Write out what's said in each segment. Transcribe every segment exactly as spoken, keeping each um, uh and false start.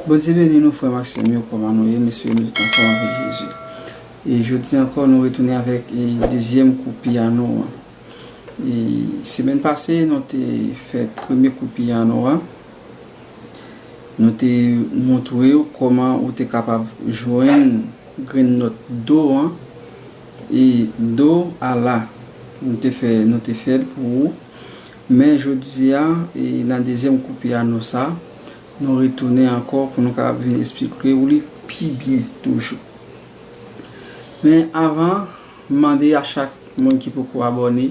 Bondye beni nou, frè m ak sè m yo, kòman nou ye? M espere nou tout anfòm avèk Jezi. E jodi ankò, nou retounen avèk, e, dezyèm kou pyano an. E semèn pase, nou te fè premye kou pyano an. Nou te montre w kòman ou te kapab jwenn grenn nòt do an, e do a la. Nou te fè, nou te fè l pou ou. Men jodi a, e nan dezyèm kou pyano sa, nou retounen ankò pou nou kapab vin esplike w li pi byen toujou. Men avan, m mande a chak moun ki poko abòne,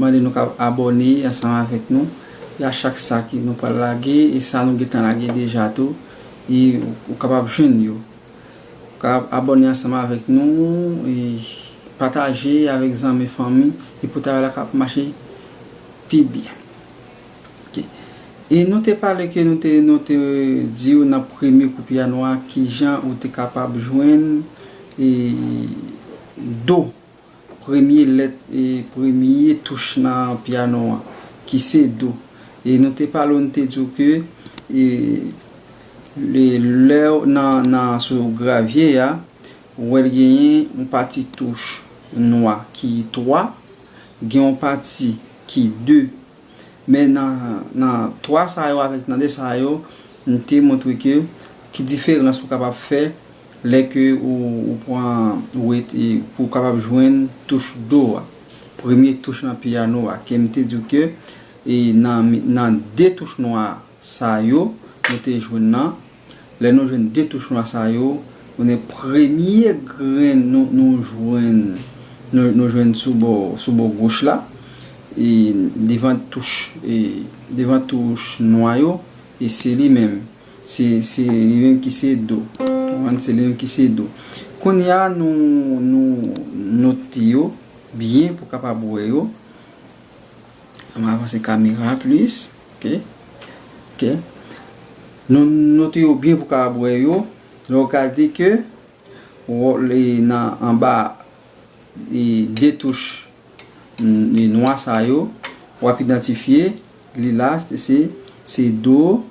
mande nou ka abòne ansanm avèk nou. E a chak sa ki nou pral lage, e sa nou gentan lage deja tou, e ou kapab jwenn yo. Ou ka abòne ansanm avèk nou, e pataje avèk zanmi, fanmi, e pou travay la ka mache pi byen. Ok. E nou te pale ke nou te, nou te di w nan premye kou pyano a, kijan ou te kapab jwenn, e, do, premye lèt, e, premye touch nan pyano an, ki se do. E nou te pale w, nou te di w ke, e, le, lè w nan, nan sou gravye a, ou wè l genyen yon pati touch nwa ki twa, gen yon pati ki de. Men nan, nan twa sa yo avèk nan de sa yo, m te montre ke ki diferans ou kapab fè lè ke ou, ou pran, ou ret, e pou w kapab jwenn touch do a. Premye touch nan pyano a, ke m te di w ke, e nan, nan de touch nwa sa yo, nou te jwenn nan, lè nou jwenn de touch nwa sa yo, konnen premye grenn nou, nou jwenn, nou, nou jwenn sou bò, sou bò goch la, e devan touch, e devan touch nwa yo, e se li menm. Se, se li menm ki se do. Ou konprann? Se li menm ki se do. Kounye a, nou, nou note yo byen pou kapab wè yo. Ann avanse kamera plis. Ok. Ok. Nou note yo byen pou kapab wè yo. Lè w gade ke, w, li nan anba, e, de touch, mm, e, nwa sa yo, w ap idantifye li la, se, se do,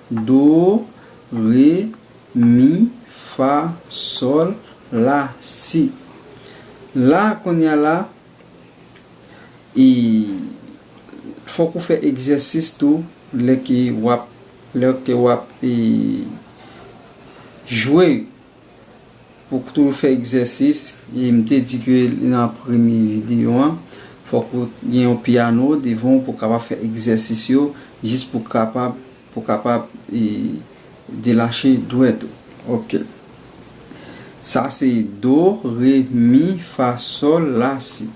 do, re, mi, fa, sòl, la, si. La, kounye a la, e fòk ou fè egzèsis tou lè ke w ap, lè ke w ap, e, jwe. Pou w toujou fè egzèsis, e m te di ke nan premye videyo an, fòk ou gen yon pyano devan w pou w kapab fè egzèsis yo, jis pou kapab, pou kapab, e, delache dwèt ou. Ok. Sa se do, re, mi, fa, sòl, la, si.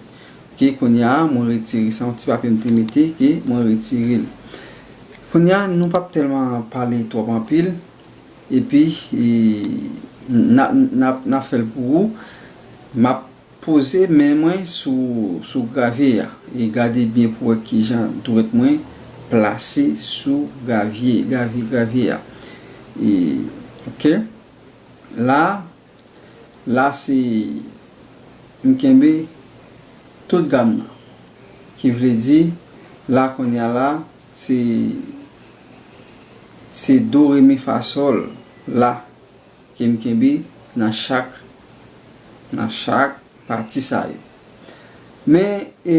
Ok, kounye a, mwen retire sa, yon ti papye m te mete, ke mwen retire l. Kounye a, nou p ap tèlman pale twòp anpil, epi, e, n a, n a, n a fè l pou ou. M ap poze men mwen sou, sou gravye a. E gade byen pou wè kijan dwèt mwen plase sou gravye, gravye, gravye a. E, ok. La, la se, m kenbe tout gam nan. Ki vle di, la kounye a la, se, se do, re, mi, fa, sòl, la. Ke m kenbe nan chak, nan chak pati sa yo. Men, e,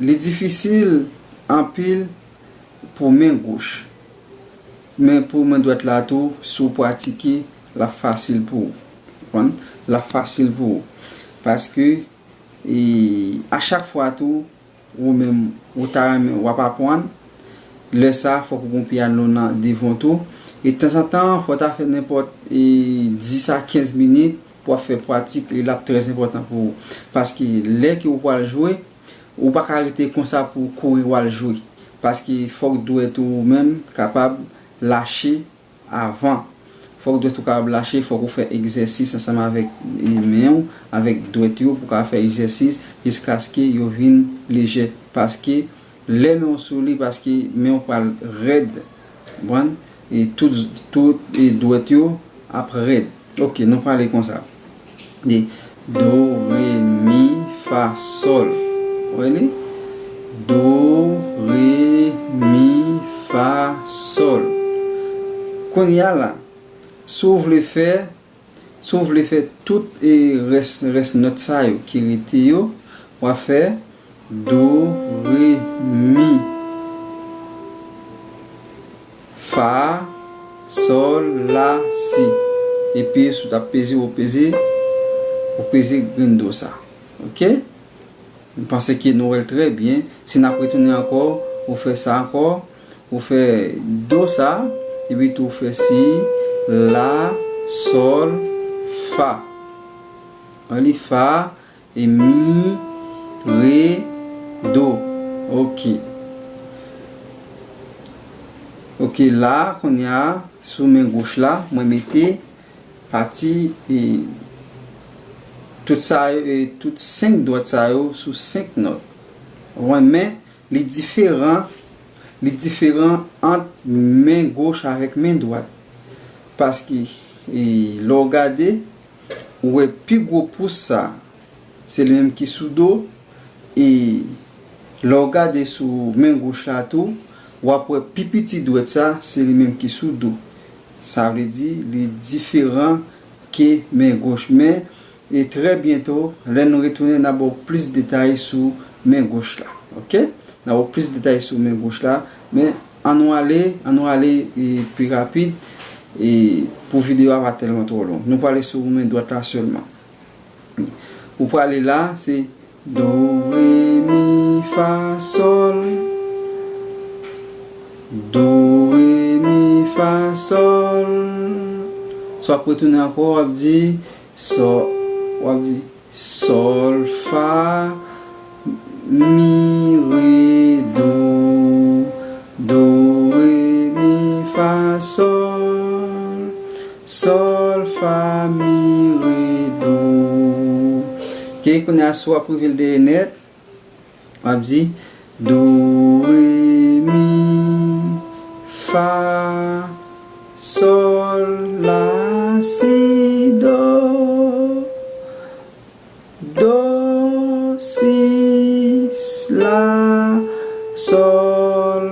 li difisil anpil pou men goch. Men pou men dwèt la tou, si w pratike, l ap fasil pou ou. Konprann? L ap fasil pou ou. Paske, e, a chak fwa tou, ou menm, ou ta renmen, w ap aprann. Lè sa, fòk ou gen yon pyano nan devan w tou. E tanzantan, fò w ta fè nenpòt, e, dis a kenz minit pou w ap fè pratik, e l ap trè enpòtan pou ou. Paske lè ke ou pral jwe, ou pa ka rete konsa pou w kouri w al jwe. Paske fòk dwèt ou menm kapab lache avan. Fòk dwèt ou kapab lache, fòk ou fè egzèsis ansanm avèk, e, men w, avèk dwèt yo pou w kapab fè egzèsis jiskaske yo vin lejè. Paske lè men w sou li, paske men w pral rèd, konprann? E tout, tout, e dwèt yo ap rèd. Ok, nou prale konsa. E do, re, mi, fa, sòl. Ou wè li? Do, re, mi, fa, sòl. Kounye a la, si w vle fè, si w vle fè tout e rès, rès nòt sa yo ki rete yo, w a fè do, re, mi, fa, sòl, la, si. Epi si w t ap peze, w peze, w peze grenn do sa. Oke? M panse ke nou wè l trè byen. Si n ap retounen ankò, ou fè sa ankò, ou fè do sa, epi tou ou fè si, la, sòl, fa. An li fa, e mi, re, do. Oke. Oke, la, kounye a, sou men goch la, mwen mete pati, e, tout sa yo, e, tout senk dwèt sa yo sou senk nòt. Ou wè, men li diferan, li diferan ant men goch avèk men dwat. Paske, e, lè w gade, ou wè pi gwo pous sa, se li menm ki sou do, e lè w gade sou men goch la tou, w ap wè pi piti dwèt sa, se li menm ki sou do. Sa vle di, li diferan ke men goch. Men, e trè byento, lè nou retounen, n ap ba w plis detay sou men goch la. Oke? N ap ba w plis detay sou men goch la. Men, ann nou ale, ann nou ale, e, pi rapid, e pou videyo a pa tèlman twò long. Nou prale sou men dwat la sèlman. Ou prale la, se do, re, mi, fa, sòl. Do, re, mi, fa, sòl. Si w ap retounen ankò, w ap di sò, w ap di sòl, fa, mi, re, do. Do, re, mi, fa, sòl. Sòl, fa, mi, re, do. Oke, kounye a, si w ap rive l dèyè nèt, w ap di do, re, mi, fa, sòl, la, si, do. Do, si, la, sòl.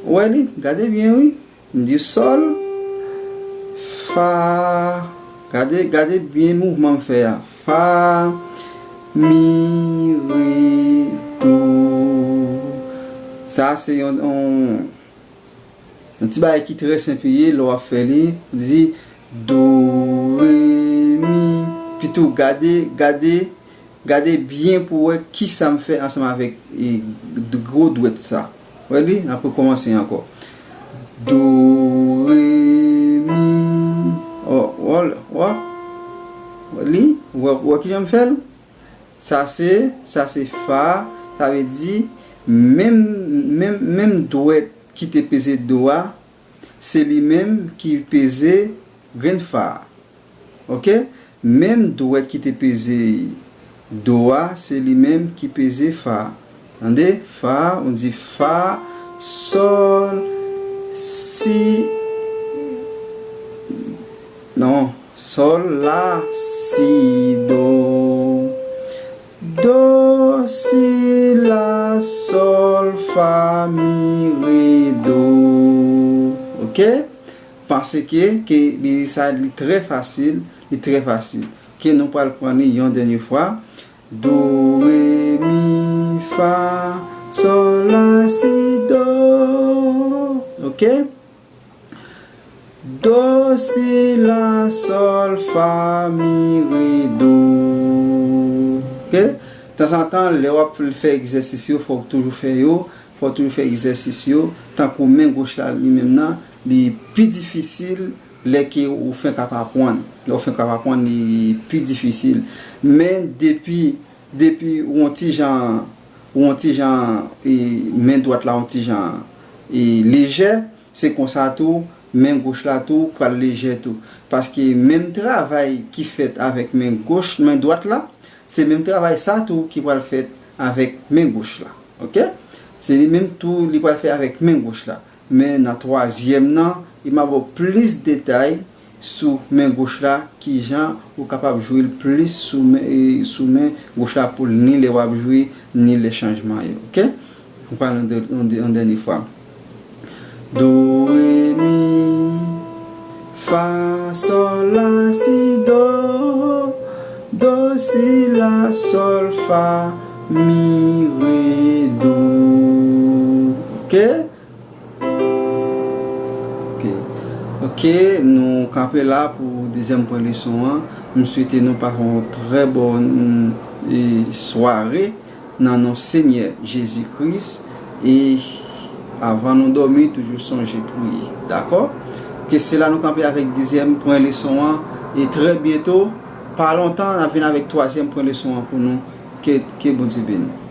Ou wè li? Gade byen, wi. M di sòl, fa. Gade, gade byen mouvman m fè a. Fa, mi, re, do. Sa se yon, yon, yon ti bagay ki trè senp li ye lè w ap fè li. Ou di do, re, mi. Pitou gade, gade, gade byen pou w wè kisa m fè ansanm avèk, e, d-, gwo dwèt sa. Wè li? N ap rekòmanse ankò. Do, re, mi. Ò, ò, ò. Wè li? Wè, wè kijan m fè l? Sa se, sa se fa. Sa vle di, menm, menm, menm dwèt ki te peze do a, se li menm ki peze grenn fa a. Oke? Menm dwèt ki te peze do a, se li menm ki peze fa. Tande? Fa, ou di fa, sòl, si, non, sòl, la, si, do. Do, si, la, sòl, fa, mi, re, do. Oke? Panse ke, ke li, sa, li trè fasil, li trè fasil. Ke nou pral pran li yon dènye fwa. Do, re, mi, fa, sòl, la, si, do. Oke? Do, si, la, sòl, fa, mi, re, do. Oke? Tanzantan, lè w ap fè egzèsis yo, fò w toujou fè yo, fò w toujou fè egzèsis yo, tankou men goch la li menm nan, li pi difisil lè ke ou fenk ap aprann. Lè ou fenk ap aprann, li pi difisil. Men depi, depi ou yon ti jan, ou yon ti jan, e, men dwat la yon ti jan, e, lejè, se konsa tou, men goch la tou pral lejè tou. Paske menm travay ki fèt avèk men goch, men dwat la, se menm travay sa tou ki pral fèt avèk men goch la. Oke? Se li menm tou li pral fè avèk men goch la. Men nan twazyèm nan, li m ap ba w plis detay sou men goch la, kijan ou kapab jwe l plis sou men, e, sou men goch la pou l ni lè w ap jwe, ni lè chanjman yo. Oke? Nou pral yon dè-, yon dè-, yon dènye fwa. Do, re, mi. Fa, sòl, la, si, do, do, si, la, sòl, fa, mi, re, do. Oke? Oke. Oke, nou kanpe la pou dezyèm pwen leson an. M swete nou pase yon trè bòn, e, sware nan non Senyè Jezi Kris. E avan nou dòmi, toujou sonje priye. Dakò? Ke se la nou kanpe avèk dezyèm pwen leson an. E trè byento, pa lontan, n ap vin avèk twazyèm pwen leson an pou nou. Ke, ke Bondye beni.